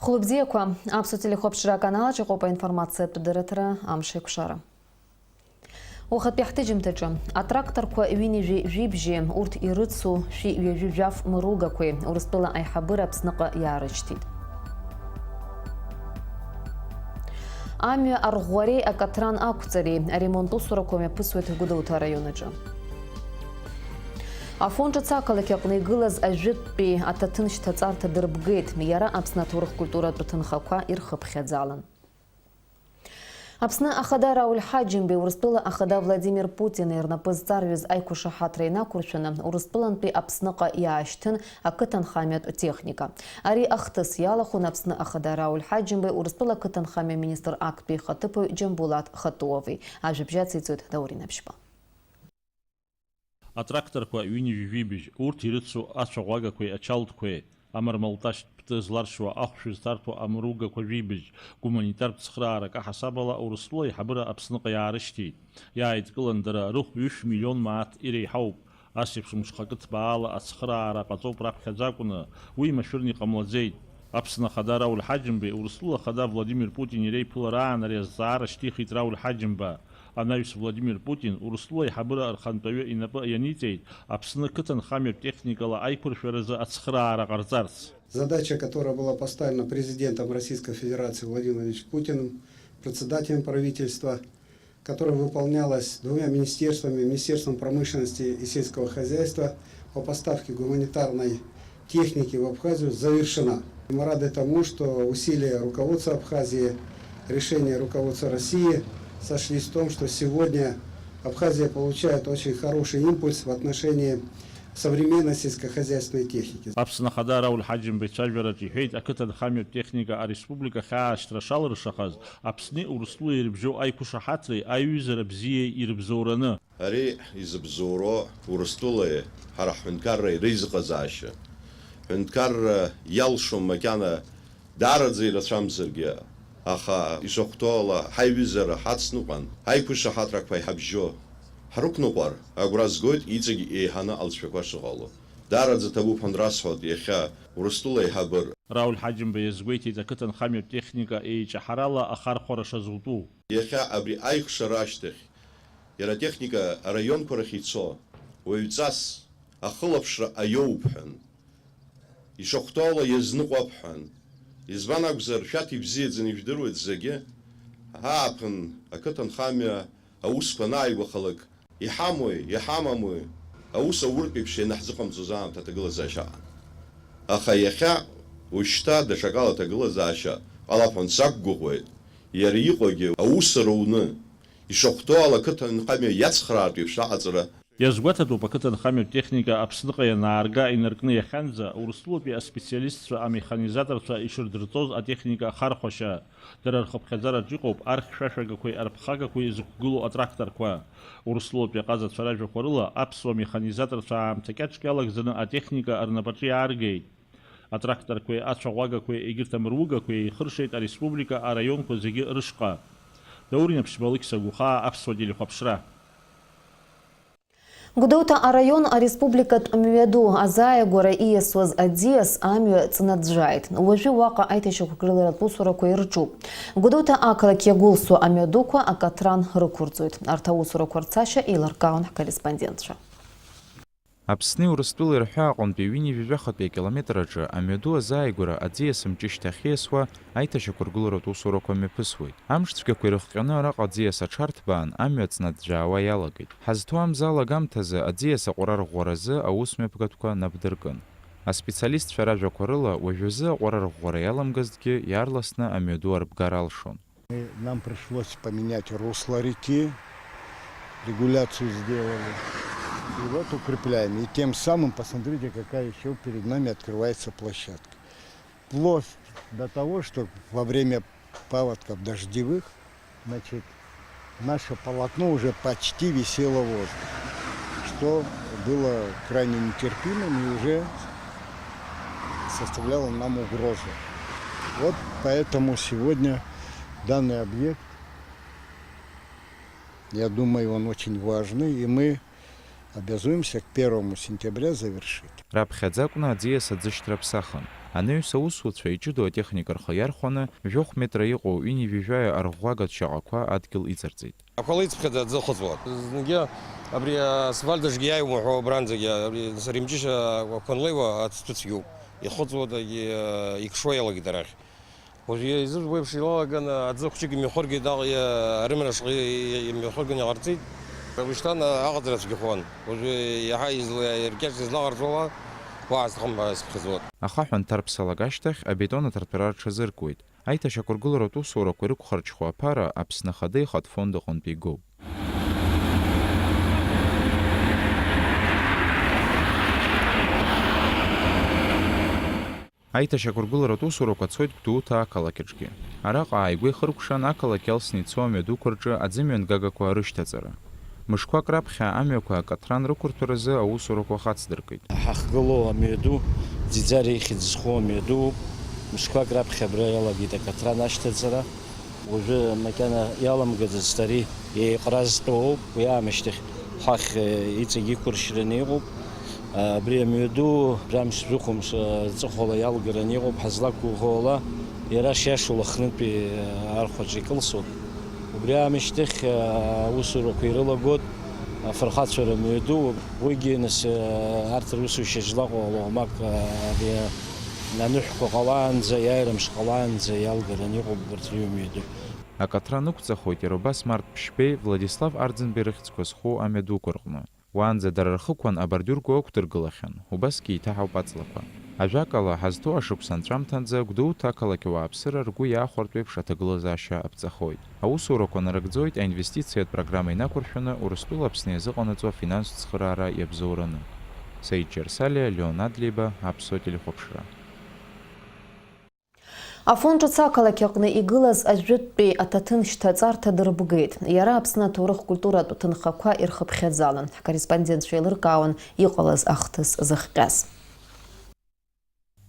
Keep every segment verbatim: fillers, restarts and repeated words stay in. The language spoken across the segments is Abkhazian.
Хәлыбзиақәа, Аԥсуа телехәаԥшра аканалаҿ иҟоуп аинформациатә дырраҭара Амшеикәшара. Уахатәи ҳҭыжьымҭаҿы атракторқәа ҩынҩажәи жәибжьи, урҭ ирыцу шәи ҩажәи жәаф мыругақәеи Урыстәыла аиҳабыра Аԥсныҟа иаарышьҭит. Амҩа арӷәӷәареи акаҭран ақәҵареи аремонт усурақәа мҩаԥысуеит Гәдоуҭа араион аҿы. Афон ҿыц ақалақь аҟны игылаз ажәытәтәи аҭаҭын шьҭаҵарҭа дырбгеит. Иара Аԥсны аҭоурых-культуратә ҭынхақәа ирхыԥхьаӡалан. Аԥсны Ахада Рауль Ҳаџьымбеи Урыстәыла Ахада Владимир Путини рнапы зҵарҩыз аиқәшаҳаҭра инақәыршәаны, Урыстәылантәи Аԥсныҟа иаашьҭын ақыҭанхамҩатә техника. Ари ахҭыс иалахәын Аԥсны Ахада Рауль Ҳаџьымбеи Урыстәыла ақыҭанхамҩа министр актәи ихаҭыԥуаҩ Џьамбулаҭ Хатуовеи. Ажәабжь ациҵоит Даур Инаԥшьба. Атракторқәа ҩынҩажәи жәибжь, урҭ ирыцу ацәаӷәагақәеи ачалтқәеи, амармалташьтә ԥты зларшьуа, ахәшә зҭарҭәо амыругақәа жәибжь, гуманитартә цхыраарак аҳасабала Урыстәыла аиҳабыра Аԥсныҟа иаарышьҭит. Иааидкылан дара рыхә ҩышә миллион мааҭ иреиҳауп. Ас еиԥш мышхакы ҭбаала ацхыраара ҟаҵоуп раԥхьаӡа акәны, уи машәырны иҟамлаӡеит. Аԥсны Ахада Рауль Ҳаџьымбеи Урыстәыла Ахада Владимир Путини реиԥылараан ари азҵаара шьҭихит Рауль Ҳаџьымба. Анаҩс Владимир Путин Урыстәыла аиҳабыра архантәаҩы инапы ианиҵеит Аԥсны қыҭанхамҩатә техникала аиқәыршәаразы ацхыраара ҟарҵарц. Задача, которая была поставлена президентом Российской Федерации Владимиром Владимировичем Путиным, председателем правительства, которая выполнялась двумя министерствами, Министерством промышленности и сельского хозяйства по поставке гуманитарной техники в Абхазию, завершена. Мы рады тому, что усилия руководства Абхазии, решения руководства России сошлись в том, что сегодня Абхазия получает очень хороший импульс в отношении современной сельскохозяйственной техники. Аԥсны Ахада Рауль Ҳаџьымба ицәажәараҿ иҳәеит, ақыҭанхамҩатә техника ареспублика ахьаашьҭра шалыршахаз, Аԥсни Урыстәылеи ирыбжьоу аиқәшаҳаҭреи аиҩызара бзиеи ирыбзоураны. Ари изыбзоуроу Урыстәылеи ҳара ҳҳәынҭқарреи реизыҟазаашьа. Ҳәынҭқарра иалшом макьана даараӡа ирацәамзаргьы, аха ишахәҭоу ала ҳаиҩызара ҳацныҟәан, ҳаиқәышаҳаҭрақәа иҳабжьо ҳрықәныҟәар, агәра згоит иҵегь еиҳаны алҵшәақәа шыҟало. Даараӡа ҭабуп ҳәа анрасҳәоит иахьа Урыстәыла аиҳабыра. Рауль Ҳаџьымба иазгәеиҭеит ақыҭанхамҩатә техника еиҿаҳарала ахархәара шазутәу. Иахьа абри аихшара ашьҭахь, иара атехника араионқәа рахь ицо, уаҩҵас, ахылаԥшра аиоуп ҳәан, ишахәҭоу ала иазныҟәап ҳәан. Избан акәзар, шәаҭ ибзиаӡаны ижәдыруеит зегьы, ҳааԥын ақыҭанхамҩа аусқәа анааигәахалак, иҳамои, иҳамамои, аус ауртә еиԥш ианаҳзыҟамҵоз аамҭа аҭагылазаашьа аҟан. Аха иахьа, уажәшьҭа даҽакала аҭагылазаашьа ҟалап ҳәа сақәгәыӷуеит. Иара иҟоугьы аус руны, ишахәҭоу ала ақыҭанхамҩа иацхраартә еиԥш аҟаҵара. Иазгәаҭатәуп, ақыҭанхамҩатә техника Аԥсныҟа ианаарга инаркны иахьанӡа, Урыстәылатәи аспециалистцәа, амеханизаторцәа ишырдырҵоз атехника ахархәашьа. Дара рхыԥхьаӡараҿ иҟоуп архьшәашәагақәеи арԥхагақәеи зықәгылоу атракторқәа. Урыстәылатәи аҟазацәа ражәақәа рыла, аԥсуа механизаторцәа аамҭа кьаҿк иалагӡаны атехника рнапаҿы иааргеит. Атракторқәеи ацәаӷәагақәеи егьырҭ амыругақәеи еихыршеит ареспублика араионқәа зегьы рышҟа. Даур Инаԥшьба, Алықьса Гәыхаа, Аԥсуа телехәаԥшра. Гәдоуҭа араион ареспубликатә мҩаду азааигәара ииасуаз аӡиас амҩа ҵнаӡәӡәааит. Уажәы уаҟа аиҭашьақәгыларатә усурақәа ирҿуп. Гәдоуҭа ақалақь иагәылсуа амҩадуқәа акаҭран рықәырҵоит. Арҭ аусурақәа рцашьа еилыркаауан ҳкорреспондентцәа. Аԥсни Урыстәылеи рҳәаа аҟынтәи ҩынҩажәи жәахатәи акилометр аҿы амҩаду азааигәара аӡиас мчы шьҭахьиасуа аиҭашьақәыргыларатә усурақәа мҩаԥысуеит. Амш цәгьақәа ирыхҟьаны араҟа аӡиас аҽарҭбаан, амҩа ҵнаӡәӡәаауа иалагеит. Ҳазҭоу амза алагамҭазы аӡиас аҟәара рӷәӷәаразы аусмҩаԥгатәқәа напдыркын. Аспециалистцәа ражәақәа рыла, уажәазы аҟәара рӷәӷәара иаламгазҭгьы, иаарласны амҩаду арбгар алшон. И нам пришлось поменять русло реки, регуляцию сделали. И вот укрепляем. И тем самым, посмотрите, какая ещё перед нами открывается площадка. Вплоть до того, что во время паводков дождевых, значит, наше полотно уже почти висело в воздухе, что было крайне нетерпимым и уже составляло нам угрозу. Вот поэтому сегодня данный объект, я думаю, он очень важный, и мы Обязуемся к первому сентября завершить. Раԥхьаӡа акәны аӡиас аӡышьҭра ԥсахын. Анаҩс аусуцәа иҷыдоу атехника рхы иархәаны, жәохә метра иҟоу ҩынҩажәаҩа арӷәӷәагатә шьаҟақәа адгьыл иҵарҵеит. Ақәа леиҵԥхьаӡа аӡы ахыҵуан. Зынгьы абри асфальт аҿгьы иааиуам уҳәо, абранӡагьы, абри сара имчышьа ақәа анлеиуа ацҭәы цәгьоуп. Ихыҵуа дагьы икшо иалагеит арахь. Уажә изыбз уеиԥш илалаган, аӡы хәҷык имҩахыргеит, аҟ-, иа-, арымра шҟа и-, и-, имҩахырган иҟарҵеит. Ушьҭан аҟаҵара цәгьахоан. Уажәы иаҳа изла-, иркьаҿ излаҟарҵола уаҳа сҭахым ҳәа сыԥхьаӡоит. Ахаҳә анҭарԥсалак ашьҭахь абетон аҭарҭәара рҽазыркуеит. Аиҭашьақәыргыларатә усурақәа ирықәхарҽхәо аԥара Аԥсны Ахада ихатә фонд аҟынтә игоуп. Аиҭашьақәыргыларатә усурақәа цоит Гәдоуҭа ақалақь аҿгьы. Араҟа ааигәа ихыркәшан ақалақь иалсны ицо амҩадуқәа рҿы аӡымҩангагақәа рышьҭаҵара. Мышқәак раԥхьа амҩақәа акаҭран рықәырҭәаразы аусурақәа хацдыркит. Ҳахьгылоу амҩаду, Ӡиӡариа ихьӡ зху амҩадууп. Мышқәак раԥхьа абра иалагеит акаҭран ашьҭаҵара. Уажәы макьана иаламгаӡацт, ари еиҟаразтәуоуп, уи аамышьҭахь ҳахь, э, иҵегь иқәыршьраны иҟоуп. Абри амҩаду жәамш-жәохәымш, э, рҵыхәала иалгараны иҟоуп, ҳазлақәгәыӷуала, иара шиашоу Лыхнытәи, э, архәаҿы икылсуп. Убри аамышьҭахь, э, аусурақәа ирылагоит афырхацәара мҩаду, уигьы, нас, э, арҭ русушьа злаҟоу алоӷмак, э, ари аныҳәқәа ҟалаанӡа, иааира мш ҟалаанӡа иалгараны иҟоуп убарҭ рыҩ мҩаду. Акаҭран ықәҵахоит иара убас Март Ԥшьбеи, Владислав Арӡынбеи рыхьӡқәа зху амҩадуқәа рҟны. Уаанӡа дара рхықәан абордиурқәа ықәдыргылахьан, убасгьы еиҭаҳауп аҵлақәа. Ажәакала, ҳазҭоу ашықәс анҵәамҭанӡа Гәдоуҭа ақалақь ауааԥсыра ргәы иаахәартә еиԥш аҭагылазаашьа аԥҵахоит. Аусурақәа нарыгӡоит аинвестициатә программа инақәыршәаны Урыстәыла Аԥсны иазыҟанаҵо афинанстә цхыраара иабзоураны. Саид Џьарсалиа, Леон Адлеиба, Аԥсуа телехәаԥшра. Афон ҿыц ақалақь аҟны игылаз ажәытәтәи аҭаҭын шьҭаҵарҭа дырбгеит. Иара Аԥсны аҭоурых-культуратә ҭынхақәа ирхыԥхьаӡалан. Ҳкорреспондентцәа еилыркаауан иҟалаз ахҭыс зыхҟьаз.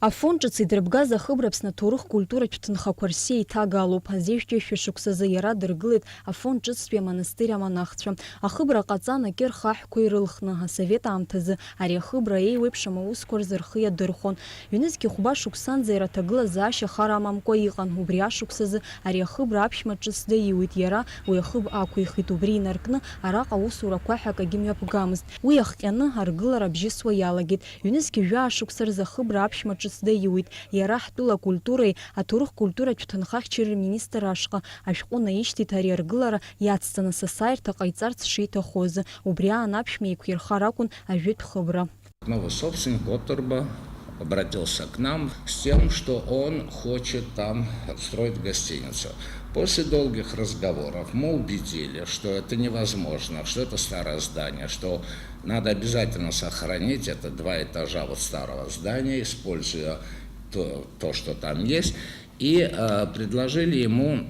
Афон ҿыц идырбгаз ахыбра Аԥсны аҭоурых-культуратә ҭынхақәа рсиа иҭагалоуп. Азеижәтәи шәышықәсазы иара дыргылеит Афон ҿыцтәи амонастыр амонахцәа. Ахыбра ҟаҵан акьыр хаҳәқәа ирылхны, асовет аамҭазы ари ахыбра еиуеиԥшым аусқәа рзы рхы иадырхәон. Ҩнызқь хәба шықәсанӡа иара аҭагылазаашьа хара амамкәа иҟан, убри ашықәсазы ари ахыбра аԥшәма ҿыц даиуит, иара уи ахыб ақәихит, убри инаркны араҟа аусурақәа ҳәа акагьы мҩаԥгамызт. Уи иахҟьаны аргылара бжьысуа иалагеит. Ҩнызқь жәаа шықәса рзы ахыбра аԥшәма ҿыц даиуит, иара ҳтәыла акультуреи аҭоурых-культуратә ҭынхахьчареи рминистр ашҟа ашәҟәы наишьҭит ари аргылара иацҵаны асасааирҭа ҟаиҵарц шиҭаху азы, убри аан аԥшәма еиқәирхар акәын ажәытә хыбра. Новый собственник Коттерба обратился к нам с тем, что он хочет там строить гостиницу. После долгих разговоров мы убедили, что это невозможно, что это старое здание, что надо обязательно сохранить это два этажа вот старого здания, используя то, то, что там есть, и, э, предложили ему,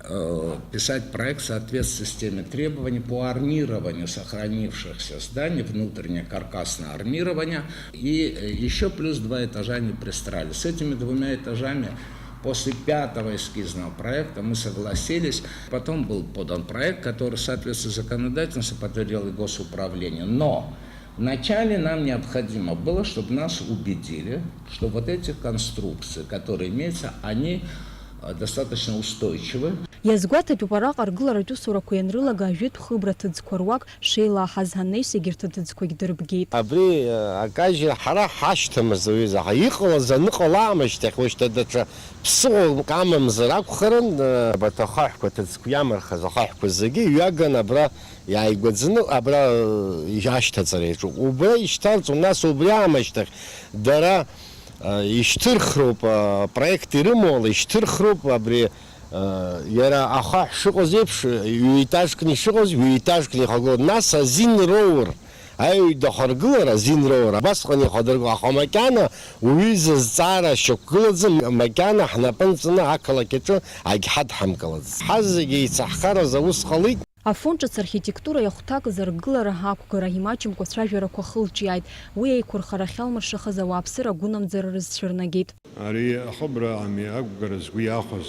э, писать проект в соответствии с теми требованиями по армированию сохранившихся зданий, внутреннее каркасное армирование, и, э, ещё плюс два этажа они пристрали. С этими двумя этажами после пятого эскизного проекта мы согласились. Потом был подан проект, который в соответствии с законодательством подтвердило и госуправление. Но вначале нам необходимо было, чтобы нас убедили, что вот эти конструкции, которые имеются, они, э, достаточно устойчивы. Иазгәаҭатәуп араҟа аргыларатә усурақәа ианрылага ажәытә хыбра ҭыӡқәа руак шеилаҳаз, анаҩс егьырҭ аҭыӡқәагь дырбгеит. Абри, э, акажьра ҳара ҳашьҭамызт, уҩыза, ҳа иҟалаз аныҟала аамышьҭахь, уажәшьҭа даҽа ԥсыхәак амамзар акәхарын, э, абарҭ ахаҳәқәа, аҭыӡқәа иамырхыз ахаҳәқәа зегьы иҩаган абра иааигәаӡаны, абра, э, ашьҭаҵара иаҿуп. Убра ишьҭарҵон, нас убри аамышьҭахь дара, э, ишьҭырхроуп, э, проект ирымоу ала ишьҭырхроуп, абри Иара ахаҳә шыҟаз еиԥш, ҩ-етажкны ишыҟаз, ҩ-етажкны ихагылан. Нас азин роур, аҩ дахаргылар, азин роур, абасҟан ихадыргылон. Аха макьана уҩыза зҵаара шьақәгылаӡам, макьана ҳнапы нҵаны ақалақь аҿы агьҳадҳамкылаӡац. Ҳазегьы еицаҳхараз аус ҟалеит. Афон ҿыц архитектура иахәҭакыз аргылара ақәгара имаҷымкәа ацәажәарақәа хылҿиааит. Уи аиқәырхара ахьалмыршахаз ауааԥсыра агәынамӡара рызцәырнагеит. Ари ахыбра ами ақәгара згәы иаахәаз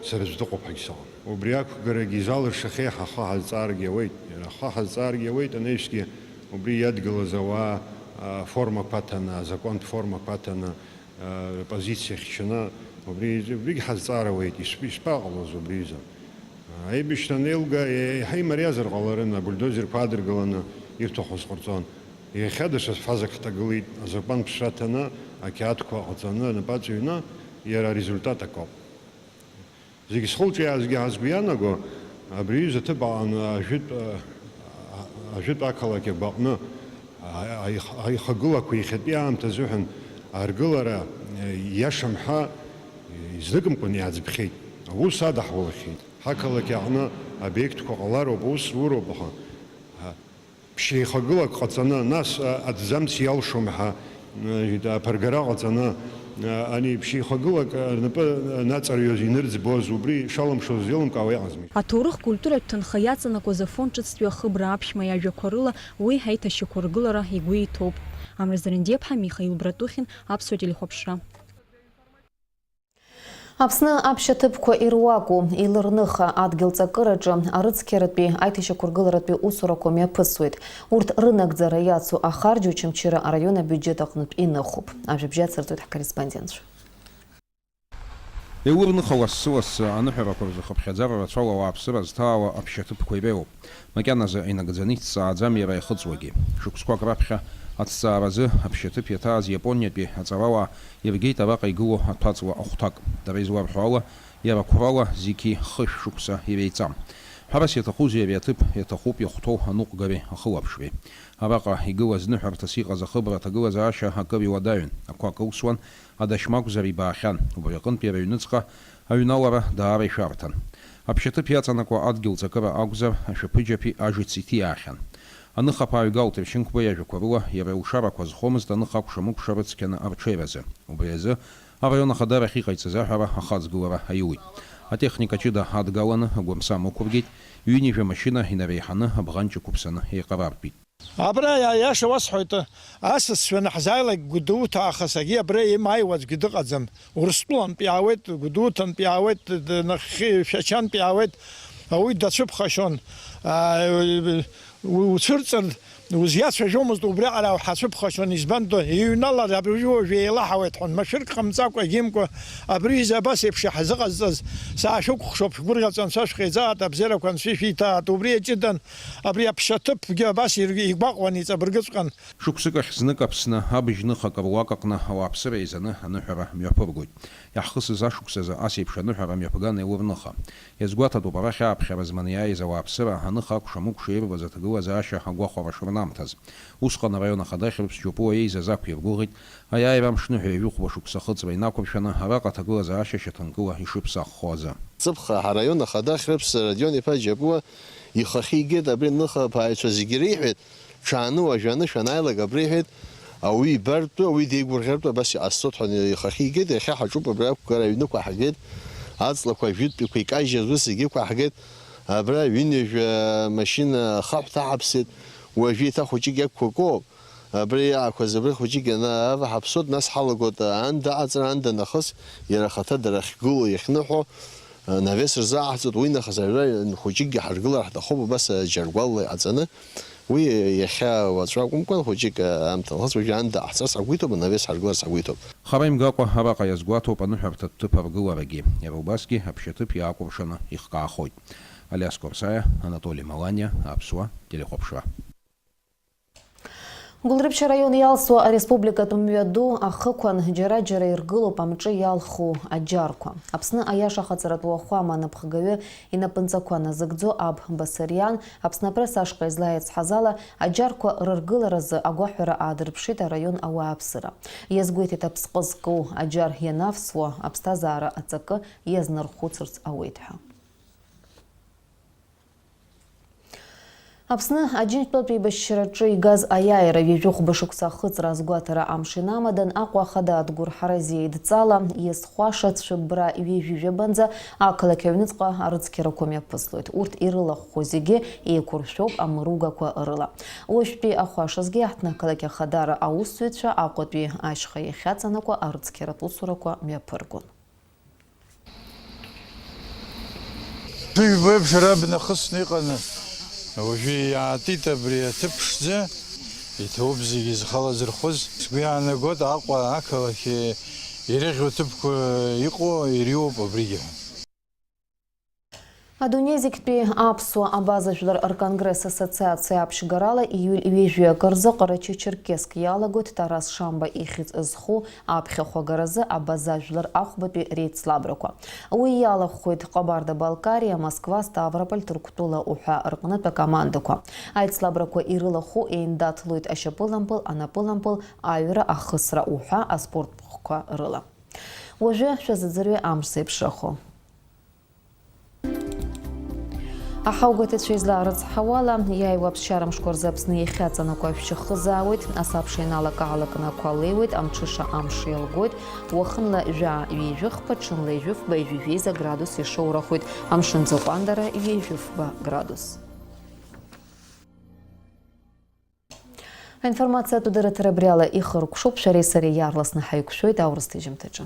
сара сдыҟоуп ҳәагьы сыҟам. Убри ақәгарагьы изалыршахьеи ҳахы ҳазҵааргьы ауеит. Иара ҳхы ҳазҵааргьы ауеит, анаҩсгьы Убри иадгылаз ауаа, а, формақәа аҭаны, азакәантә формақәа аҭаны, а, рпозициа хьчаны, убри, убригь ҳазҵаара ауеит, ишԥ-, ишԥаҟалоз убри изы? Аибашьра анеилга, еиҳа имариазар ҟаларын, абульдозерқәа адыргыланы ирҭаху азҟарҵон. Иахьа даҽа фазак ҳҭагылеит, азакәан ԥшра ҭаны, ақьаадқәа ҟаҵаны, анапы аҵаҩны, иара арезультат акоуп. Зегь схылҿиаазгьы ҳазгәы ианаго, абри аҩыза аҭыԥ аҟны ажәытә, а, ажәытә ақалақь агәаҟны, а, аих-, аихагылақәа иахьатәи аамҭа азыҳәан аргылара, а, иашам ҳәа, а, изныкымкәан иааӡбхьеит. Аус адаҳулахьеит. Ҳақалақь аҟны обиектқәа ҟалароуп, аус руроуп, аха, а, ԥшьеихагылак ҟаҵаны, нас, а, аҭӡамц иалшом ҳәа, а, аԥыргара ҟаҵаны, а, ани ԥшьеихагылак, а, рнапы, а, наҵарҩоз, инырӡбоз, убри шалымшоз еилымкаауа иҟазмишь? Аҭоурых-культуратә ҭынха иаҵанакуаз афонд ҿыцтәи ахыбра аԥшәма иажәақәа рыла уи аиҭашьақәыргылара игәы иҭоуп. Амра Зарандиаԥҳа, Михаил Братухин, Аԥсуа телехәаԥшра. Аԥсны аԥшьаҭыԥқәа ируаку, илырныха адгьыл ҵакыраҿы арыцқьаратәи аиҭашьақәыргыларатәи усурақәа мҩаԥысуеит. Урҭ рынагӡара иацу ахарџь Очамчыра араион абиуџьет аҟнытә иныхуп. Ажәабжь ацырҵоит ҳкорреспондентцәа. Еулырныха лассы-лассы аныҳәарақәа рзы хыԥхьаӡара рацәала ауааԥсыра зҭаауа аԥшьаҭыԥқәа иреиуоуп. Макьаназы инагӡаны иҭҵааӡам иара иахыҵуагьы. Шықәсқәак раԥхьа аҭҵааразы аԥшьаҭыԥ иаҭааз иапониатәи аҵарауаа иргеит араҟа игылоу аҭәаҵла ахәҭак. Дара изларҳәо ала, иара қәрала зқьи хышә шықәса иреиҵам. Ҳәарас иаҭахузеи ари аҭыԥ, иаҭахуп иахәҭоу аныҟәгареи ахылаԥшреи. Араҟа игылаз ныҳәарҭас иҟаз ахыбра аҭагылазаашьа акыр иуадаҩын, ақәа кылсуан, адашьма акәзар ибаахьан, убри аҟынтәи иара иҩныҵҟа аҩналара даара ишәарҭан. Аԥшьаҭыԥ иаҵанакуа адгьыл ҵакыра акәзар, ашәаԥыџьаԥи ажыци ҭиаахьан. Аныхаԥааҩ Галтер Шьынқәба иажәақәа рыла, иара илшарақәа азхомызт аныха акәша-мыкәша рыцқьаны арҽеиразы. Убри азы араион ахадарахь иҟаиҵаз аҳәара ахаҵгылара аиуит. Атехника ҷыда адгаланы агәамсам ықәыргеит, ҩынҩажәа машьына инареиҳаны абӷанҷ ықәыԥсаны еиҟарартәит. Абра иа-, иаша уасҳәоит, асасцәа наҳзааилак Гәдоуҭа аахыс агьи абра имааиуа аӡәгьы дыҟаӡам. Урыстәылантә иаауеит, Гәдоуҭантә иаауеит, д-, нахьхьи Шәачантә иаауеит. Ауаҩы дацәыԥхашьон. Аа, у-, уцәырҵыр, узиацәажәомызт, убриаҟара уҳацәыԥхашьон, избан ду, иҩналар абыржәы уажәы еилаҳауеит ҳәа, машәырк ҟамҵакәа, егьимкәа, абри изы абас еиԥш иаҳзыҟазҵаз саашәықәхшоуп, шәгәырӷьаҵәа анцәа шәхеиҵаат, абзиарақәа анцәа ишәиҭаат, убри иаҷыдан, абри аԥшьаҭыԥгьы абас ирг-, игәаҟуан, иҵабыргыҵәҟьан. Шықәсык ахь знык Аԥсны абыжь ныхак руакаҟны ауааԥсыра еизаны аныҳәара мҩаԥыргоит. Иаҳхысыз ашықәсазы ас еиԥш аныҳәара мҩаԥган еилырныха. Иазгәаҭатәуп арахь ааԥхьара зманы иааиз ауааԥсыра аныха акәша-мыкәша ирбаз аҭагылазаашьа агәахәара шрынамҭаз. Усҟан араион ахада Хьрыԥс Џьопуа еизаз ақәиргәыӷит, аиааира амш ныҳәа ҩажәи хәба шықәса ахыҵра инақәыршәаны араҟа аҭагылазаашьа шьаҭанкыла ишыԥсаххо азы. Цыԥха ҳараион ахада Хьрыԥс Родион-иԥа Џьопуа ихахьы игеит, абри аныха аԥааҩцәа зегьы реиҳәеит, ҽааны уажәы анышә анааилак абра иҳәеит, ауаҩы ибартәу, ауаҩы деигәырӷьартәу абас иҟасҵоит ҳәа ихахьы игеит, иахьа ҳаҿуп абра ақәгара аҩнықәа ҳгеит, аҵлақәа жәытәтәиқәа икажьыз ус зегьы ықәаҳгеит, абра ҩынҩажәа машьына ахаҳә ҭаҳаԥсеит, уажәы еиҭа хәыҷык иақәқәа акоуп, абра иаақәаз абра хәыҷык ианааваҳаԥсоит, нас ҳалагоит аанда аҟаҵара, аанда нахыс иара ахаҭа дара ахьгылоу иахьныҳәо, навес рзааҳҵоит, уи нахыс аҩра хәыҷыкгьы ҳаргылар ҳҭахуп, убас аџьаргәалла иҟаҵаны. Уи иахьа уаҵәы акәымкәан, хәыҷык аамҭа нхыҵ, уажәы аанда ҳцарц ҳгәы иҭоуп, анавес ҳаргыларц ҳгәы иҭоуп. Хара имгакәа араҟа иазгәаҭоуп аныҳәарҭатә ҭыԥ аргыларагьы, иара убасгьы аԥшьаҭыԥ иаакәыршаны ихкаахоит. Алиас Корсаиа, Анатоли Маланиа, Аԥсуа телехәаԥшра. Гәылрыԥшь араион иалсуа ареспубликатә мҩаду ахықәан џьара-џьара иргылоуп амҿы иалху аџьарқәа. Аԥсны аиаша аҟаҵаратә уахәама анапхгаҩы инапынҵақәа назыгӡо аб Басариан Аԥсны апресс ашҟа излаиацҳаз ала, аџьарқәа рыргыларазы агәаҳәара аадырԥшит араион ауааԥсыра. Иазгәеиҭеит аԥсҟы зку аџьар ианавсуа аԥсҭазаара аҵакы иазнархәыцырц ауеит ҳәа. Аԥсны Аџьынџьтәылатә еибашьраҿы игаз аиааира ҩажәи хәба шықәса ахыҵра азгәаҭара амш инамадан, Аҟәа ахада Адгәыр Ҳаразиа идҵала, иазхәаша цәыббра ҩажәи жәабанӡа ақалақь аҩныҵҟа арыцқьарақәа мҩаԥыслоит. Урҭ ирылахәхо зегьы еиқәыршәоуп амыругақәа рыла. Уажәтәи ахәашазгьы аҳҭны ақалақь ахадара аусзуҩцәа Аҟәатәи ашьха иахьаҵанакуа арыцқьаратә усурақәа мҩаԥыргон. Ҩба еиԥш ара бнахысны иҟаны, уажәы иаатит абри аҭыԥ ԥшӡа, Иҭоуп зегьы зхала зырхәыз. Сгәы иаанагоит, Аҟәа ақалақь ирыӷьу аҭыԥқәа иҟоу ириоуп абригьы ҳәа. Адунеи зегьтәи аԥсуа абаза жәлар рконгресс ассоциациа аԥшьгарала ииуль ҩажәи акы рзы Ҟарачы-Черкесск иалагоит Тарас Шамба ихьӡ зху аԥхьахә агаразы абаза жәлар ахәбатәи реицлабрақәа. Уи иалахәхоит Ҟабарда-Балкариа, Москва, Ставрополь, Ҭырқәтәыла уҳәа рҟнытә акомандақәа. Аицлабрақәа ирылахәу еиндаҭлоит ашьапылампыл, анапылампыл, аҩра, ахысра уҳәа аспорт ҟәҟәқәа рыла. Уажәы шәазыӡырҩы амш зеиԥшрахо. Аҳаугәаҭацәа излаарыцҳауала, иааиуа аԥсшьара мшқәа рзы Аԥсны иахьаҵанакуа ашәшьы хызаауеит, асабша иналак-аалакны ақәа леиуеит, амҽыша амш иалгоит, уахынла жәаа ҩажәихԥа, ҽынла ҩажәифба, ҩажәи жәеиза градус ишоурахоит, амшын ӡы ҟәандара ҩажәифба градус. Аинформациатә дырраҭара абри ала ихыркәшоуп, шәареи сареи иаарласны ҳаиқәшәоит аурыс ҭыжьымҭаҿы.